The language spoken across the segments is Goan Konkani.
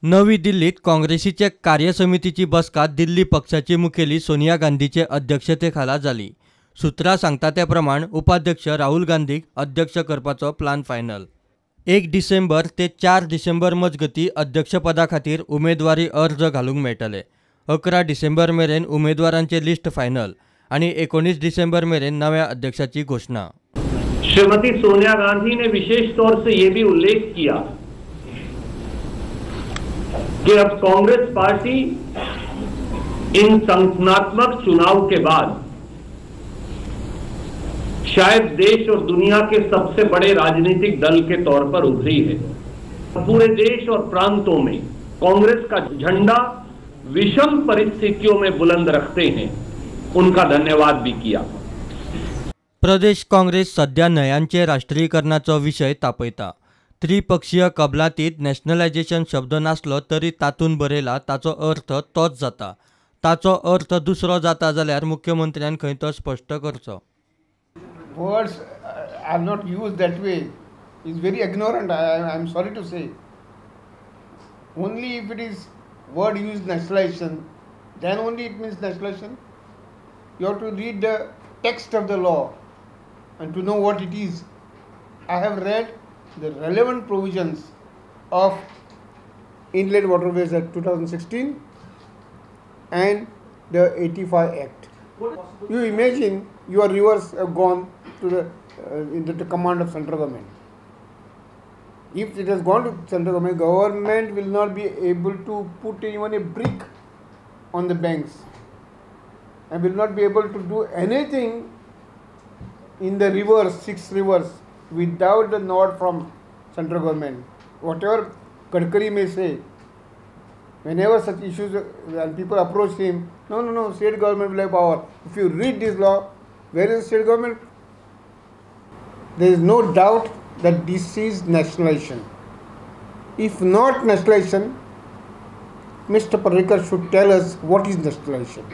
नवी दिल्लीत काँग्रेसीचे कार्यसमितीची बसका दिल्ली पक्षाची मुखेली सोनिया गांधीचे अध्यक्षतेखाला जाली. सूत्रां सांगता ते प्रमाण उपाध्यक्ष राहुल गांधीक अध्यक्ष करपाचो प्लान फायनल. 1 डिसेंबर ते 4 डिसेंबर मजगती अध्यक्षपदा खातीर उमेदवारी अर्ज घालूंक मेळटले. 11 डिसेंबर मेरेन उमेदवारांचे लिस्ट फायनल आनी 19 डिसेंबर मेरेन नव्या अध्यक्षाची घोषणा. श्रीमती सोनिया गांधी ने विशेष तौर से यह भी उल्लेख किया कि अब कांग्रेस पार्टी इन संगठनात्मक चुनाव के बाद शायद देश और दुनिया के सबसे बड़े राजनीतिक दल के तौर पर उभरी है. पूरे देश और प्रांतों में कांग्रेस का झंडा विषम परिस्थितियों में बुलंद रखते हैं, उनका धन्यवाद भी किया. प्रदेश काँग्रेस सध्या न्हंयांचे राष्ट्रीयकरणाचो विशय तापयता. त्रिपक्षीय कबलातीत नॅशनलायझेशन शब्द नासलो तरी तातूंत बरयला ताचो अर्थ तोच जाता. ताचो अर्थ दुसरो जाता जाल्यार मुख्यमंत्र्यान खंय तो स्पश्ट करचो. Words are not used that way. It's very ignorant, I am sorry to say. Only if it is word used nationalization, then only it means nationalization. You have to read the text of the law and to know what it is. I have read the relevant provisions of Inland Waterways Act 2016 and the 85 Act. You imagine your rivers have gone to the into the command of central government. If it has gone to central government, government will not be able to put even a brick on the banks and will not be able to do anything in the rivers, 6 rivers, without the nod from central government. Whatever Gadkari may say, whenever such issues and people approach him, no, no, no, state government will have power. If you read this law, where is the state government? There is no doubt that this is nationalization. If not nationalization, Mr. Parrikar should tell us what is nationalization.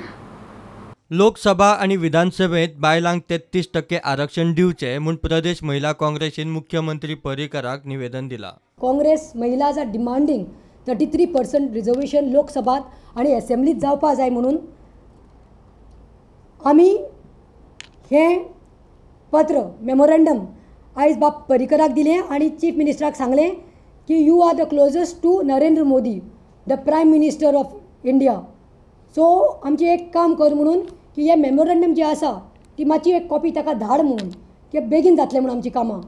Lok Sabha आनी विधानसभेत बायलांक 33% आरक्षण दिवचें म्हूण प्रदेश महिला काँग्रेसीन मुख्यमंत्री पर्रीकराक निवेदन दिलां. Congress महिलाज are demanding 33% reservation लोकसभात आनी असेंब्लीत जावपा जाय म्हणून आमी हें पत्र मेमोरेंडम आयज बाब पर्रीकराक दिलें आनी चीफ मिनिस्टराक सांगलें की you are the closest to Narendra Modi, the prime minister of India. So आमचें एक काम कर म्हणून की हें मेमोरेंडम जें आसा ती मातशी एक कॉपी ताका धाड म्हणून की बेगीन जातलें म्हणून आमचीं कामां.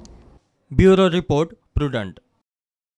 Bureau report, Prudent.